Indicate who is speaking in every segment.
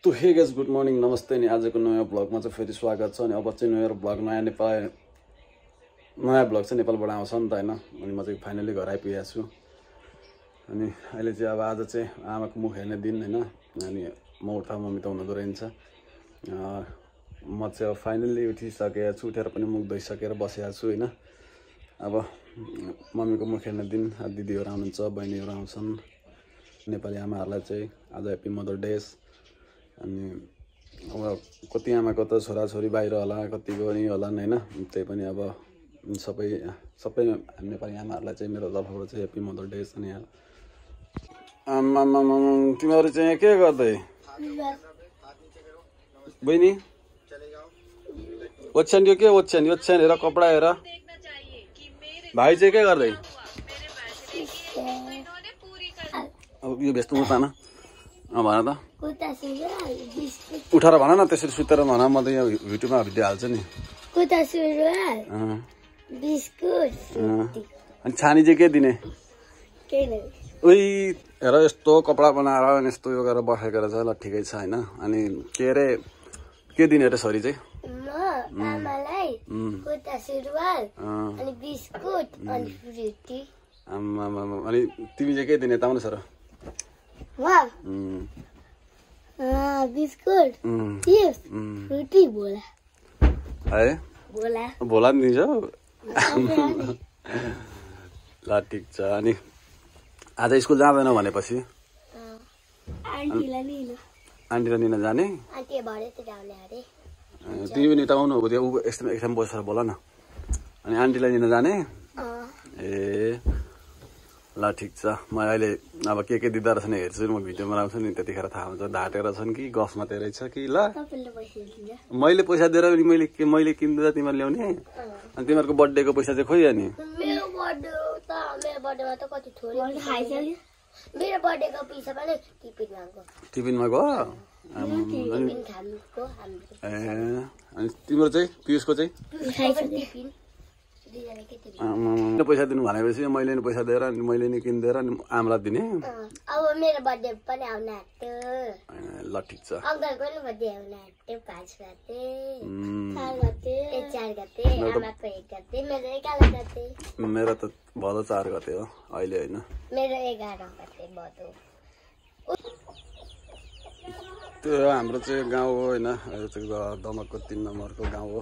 Speaker 1: तो hey guys good morning नमस्ते नि आजको नयाँ ब्लगमा चाहिँ फेरि स्वागत छ अनि अब चाहिँ नयाँ ब्लग नयाँ ब्लग चाहिँ नेपालबाट आउँछ नि त हैन अनि म चाहिँ फाइनली घर आइपुगेको छु अनि अहिले चाहिँ अब आज चाहिँ आमाको मुख हेर्ने दिन हैन अनि म उठ्दा मम्मी त हुनुहुँदो रहेछ म चाहिँ अब फाइनली उठिसकेको छु उठेर पनि मुख धोइसकेर बसेको छु हैन अब मम्मीको मुख हेर्ने दिन दिदीहरू आउनुहुन्छ बहिनीहरू आउँछन् नेपाली आमाहरूलाई चाहिँ आज ह्याप्पी मदर डेज अनि अब कति आमाको त छोराछोरी बाहिर होला कतिको नि होला हैन त्यही पनि अब सबै नेपाली आमाहरूलाई चाहिँ मेरो तर्फबाट चाहिँ ह्याप्पी मदर डेज अनि आमा तिमीहरू चाहिँ के गर्दै बहिनी ओछ्यान यो के ओछ्यान हेर कपडा हेर भाइ चाहिँ के गर्दै अब यो भेस्ट उतान भन त उठाएर भन न त्यसरी सुतेर भन म त यहाँ युट्युबमा भिडियो हाल्छु नि अनि छानी चाहिँ के दिने उही हेर यस्तो कपडा बनाएर अनि यस्तो यो गरेर बसेको रहेछ ल ठिकै छ होइन अनि के अरे के दिने अरे छोरी चाहिँ अनि तिमी चाहिँ के दिने ताउनु सर
Speaker 2: बिस्कुट फ्रुटी बोला
Speaker 1: है बोला नि दिन्छ ल ठिक छ अनि आज स्कुल जाँदैन भनेपछि आन्टीलाई लिन जाने तिमी पनि त आउनु हो त्यो एकछिन बसेर बोल न अनि आन्टीलाई लिन जाने ए ल ठिक छ म अहिले अब के दिँदो रहेछ हेर्छु म भिडियोमा आउँछु नि त्यतिखेर थाहा हुन्छ ढाँटेर छन् कि गफ मात्रै रहेछ कि ल मैले पैसा दिएर मैले किन्दा तिमीहरू ल्याउने अनि तिमीहरूको बर्थडेको पैसा चाहिँ खोइ अनि टिफिनमा गयो ए अनि तिम्रो चाहिँ पियुषको चाहिँ पैसा दिनु भनेपछि मैले नि पैसा दिएर अनि मैले नि किनिदिएर अनि आमालाई दिने
Speaker 2: अब मेरो बर्थडे पनि आउन आँट्यो
Speaker 1: ल ठिक छ
Speaker 2: अंकलको पनि बर्थडे आउन आँट्यो 5 गते 4 गते आमाको 1 गते मेरो 11 गते
Speaker 1: मेरो त भदौ 4 गते हो अहिले हैन
Speaker 2: मेरो 11 गते भदौ
Speaker 1: त्यो हाम्रो चाहिँ गाउँ हो हैन यो चाहिँ दमकको 3 नम्बरको गाउँ हो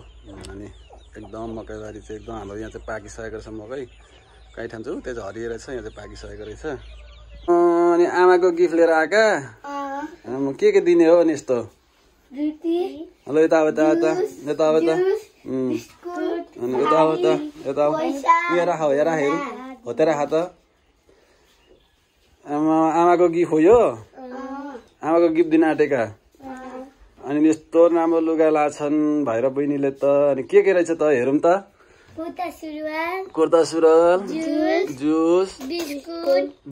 Speaker 1: अनि एकदम मकैबारी चाहिँ एकदम हाम्रो यहाँ चाहिँ पाकिसकेको रहेछ मकै काहीँ ठान्छु त्यो चाहिँ हरिएर छ यहाँ चाहिँ पाकिसकेको रहेछ अनि आमाको गिफ्ट लिएर आएका के दिने हो अनि यस्तो हेलो यता अनि यता यहाँ राख हेरु होतेर राख त आमाको गिफ्ट हो यो आमाको गिफ्ट दिन आँटेका अनि यस्तो राम्रो लुगा लाछन् भाइ र बहिनीले त अनि के रहेछ त हेरौँ त कुर्ता सुरुवाल जुस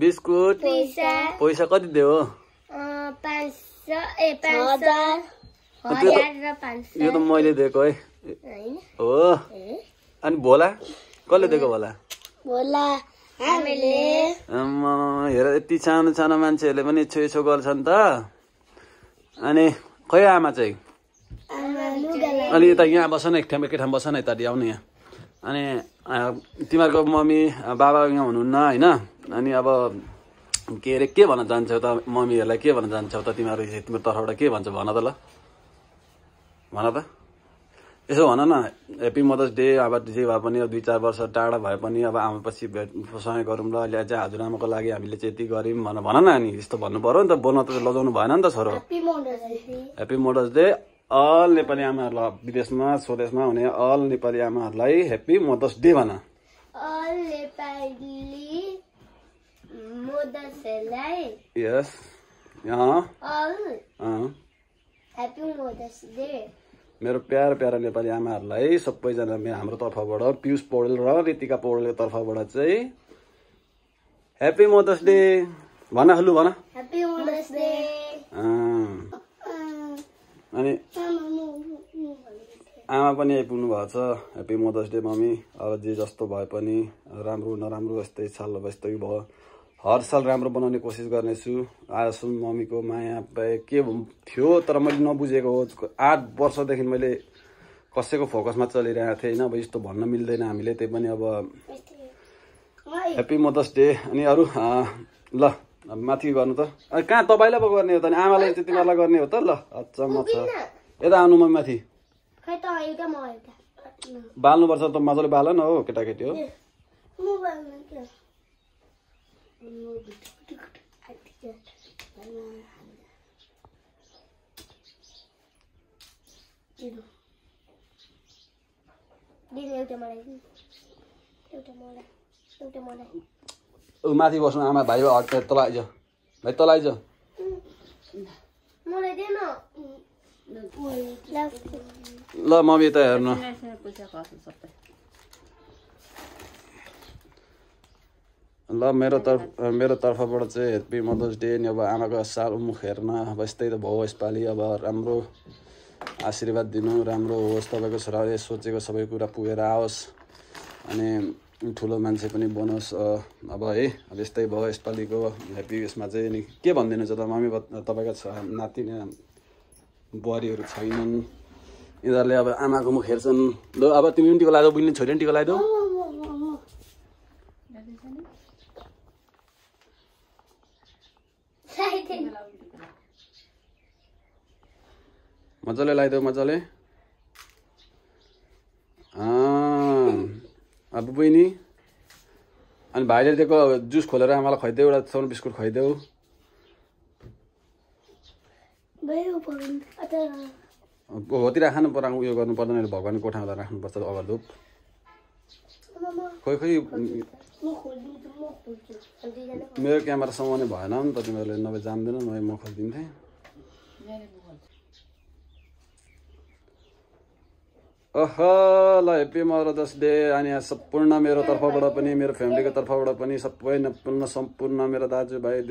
Speaker 1: बिस्कुट पैसा कति दियो यो त मैले दिएको है हो अनि भोला कसले दिएको भोला हेर यति सानो सानो मान्छेहरूले पनि यसो गर्छन् त अनि खै आमा चाहिँ अनि यता यहाँ बस न एक ठाउँ बस न यता आउनु यहाँ अनि तिमीहरूको मम्मी बाबा यहाँ हुनुहुन्न होइन अनि अब के अरे के भन्न चाहन्छौ त मम्मीहरूलाई के भन्न चाहन्छौ त तिम्रो तर्फबाट के भन्छ भन त ल भन त यसो भन न ह्याप्पी मदर्स डे अब जे भए पनि 2-4 वर्ष टाढा भए पनि अब आमापछि भेटसँग गरौँ ल अहिले चाहिँ हजुरआमाको लागि हामीले चाहिँ यति गऱ्यौँ भन न अनि यस्तो भन्नु पर्यो नि त बोल्न त लजाउनु भएन नि त छोरो happy mother's day all Nepali आमाहरूलाई विदेशमा स्वदेशमा हुने अल नेपाली आमाहरूलाई ह्याप्पी मदर्स डे भन यस मेरो प्यारा नेपाली आमाहरूलाई सबैजना हाम्रो तर्फबाट पियुष पौडेल र रितिका पौडेलको तर्फबाट चाहिँ ह्याप्पी मदर्स डे भन हल्लु भन अनि आमा पनि आइपुग्नु भएको छ ह्याप्पी मदर्स डे मम्मी अब जे जस्तो भए पनि राम्रो नराम्रो यस्तै साल यस्तै भयो हर साल राम्रो बनाउने कोसिस गर्नेछु। आजसम्म मम्मीको माया के थियो तर मैले नबुझेको हो। 8 वर्षदेखि मैले कसैको फोकसमा चलिरहेको थिएँ होइन। अब यस्तो भन्न मिल्दैन हामीले। त्यही पनि अब ह्याप्पी मदर्स डे। अनि अरू ल माथि गर्नु त। कहाँ तपाईँलाई पो गर्ने हो त? अनि आमाले चाहिँ तिमीहरूलाई गर्ने हो त? ल अचम्म छ। यता आउनु म माथि। बाल्नुपर्छ त मजाले बाल न हो केटाकेटी हो। माथि बस्नु आमा भाइ तल आइज भाइ तल आइज। ल मम्मी यता हेर्नु। ल मेरो तर्फबाट चाहिँ ह्याप्पी मदर्स डे। नि अब आमाको साल मुख हेर्न अब यस्तै त भयो यसपालि। अब राम्रो आशीर्वाद दिनु, राम्रो होस् तपाईँको छोराले सोचेको सबै कुरा पुगेर आओस् अनि ठुलो मान्छे पनि बनोस्। अब है अब यस्तै भयो यसपालिको ह्याप्पी यसमा चाहिँ। नि के भनिदिनु छ त मम्मी? तपाईँका नाति बुहारीहरू छैनन्, यिनीहरूले अब आमाको मुख हेर्छन्। ल अब तिमी पनि टिका लगाइदेऊ, बुझ्ने छोरी पनि टिका लगाइदेऊ। मजाले लगाइदेऊ मजाले। अब बहिनी अनि भाइले दिएको जुस खोलेर आमालाई खुवाइदेऊ, एउटा सानो बिस्कुट खुवाइदेऊ। होतिर राख्नु पर्ने उयो गर्नु पर्दैन, भगवान्को कोठामा राख्नुपर्छ अगरधुप। खोइ मेरो क्यामेरा समाउने भएन नि त, तिमीहरूले नभए जान्दैन नभए म खोलिदिन्थेँ। ल ह्याप्पी मदर्स डे। अनि सम्पूर्ण मेरो तर्फबाट पनि मेरो फ्यामिलीको तर्फबाट पनि सबै सम्पूर्ण मेरो दाजुभाइ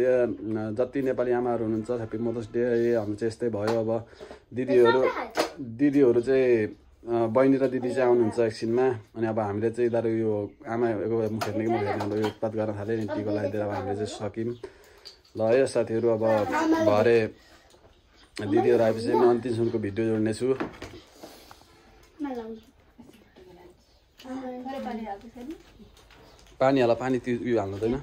Speaker 1: जति नेपाली आमाहरू हुनुहुन्छ ह्याप्पी मदर्स डे। हाम्रो चाहिँ यस्तै भयो। अब दिदीहरू चाहिँ बहिनी र दिदी चाहिँ आउनुहुन्छ एकछिनमा। अनि अब हामीले चाहिँ यिनीहरू यो आमाको मुख हेर्ने कि मुख हेर्ने अब यो उत्पात गर्न थाल्यो नि, टिका लगाइदिएर अब हामीले चाहिँ सक्यौँ। ल है साथीहरू, अब भरे दिदीहरू आएपछि म अन्तिम सुनको भिडियो जोड्नेछु। पानी हाल, पानी त्यो उयो हाल्नु हुँदैन।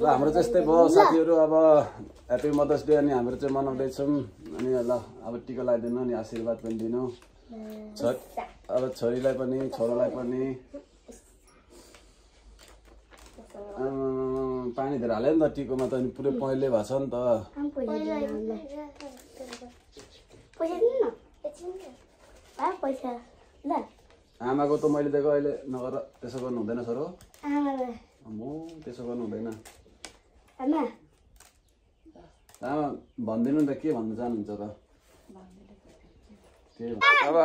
Speaker 1: ल हाम्रो चाहिँ यस्तै भयो साथीहरू। अब ह्याप्पी मदर्स डे अनि हाम्रो चाहिँ मनाउँदैछौँ। अनि ल अब टिका लगाइदिनु अनि आशीर्वाद पनि दिनु अब छोरीलाई पनि छोरालाई पनि। पानी धेरै हाल्यो नि त टिकोमा त, अनि पुरै पहेँलो भएको छ नि त। आमाको त मैले दिएको अहिले नगर, त्यसो गर्नु हुँदैन सर हो। म त्यसो गर्नु हुँदैन। आमा भनिदिनु नि त के भन्नु चाहनुहुन्छ त? अब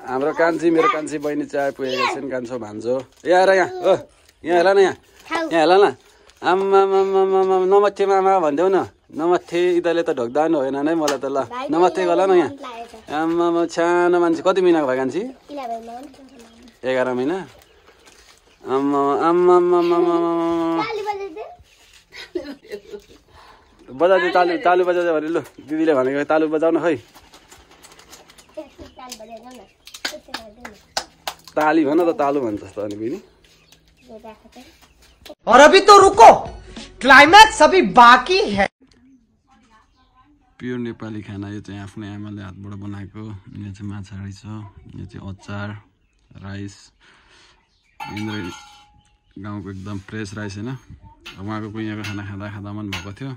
Speaker 1: हाम्रो कान्छी मेरो कान्छी बहिनी चाहिँ आइपुगेको छन्। कान्छो भान्जो यहाँ आएर यहाँ हो, यहाँ हेर न, यहाँ हेर न। आमा नमस्ते मामा भनिदेऊ न। नमस्ते यिनीहरूले त ढोक्दानु होइन नै मलाई त। ल नमस्ते गल न यहाँ। आमा सानो मान्छे कति महिनाको भयो कान्छी? 11 महिना। आमा आमा बजाउँदै तालु बजाउँदै भने लु दिदीले भनेको तालु बजाउन खै। ताली भन त, तालु भन्छ त अनि बहिनी।
Speaker 3: और अभी तो रुको, क्लाइमैक्स अभी बाकी है।
Speaker 1: प्योर नेपाली खाना यो चाहिँ आफ्नै आमाले हातबाट बनाएको। यहाँ चाहिँ माछा रहेछ, यो चाहिँ अचार राइस, गाउँको एकदम फ्रेस राइस होइन। उहाँको यहाँको खाना खाँदा मन भएको थियो।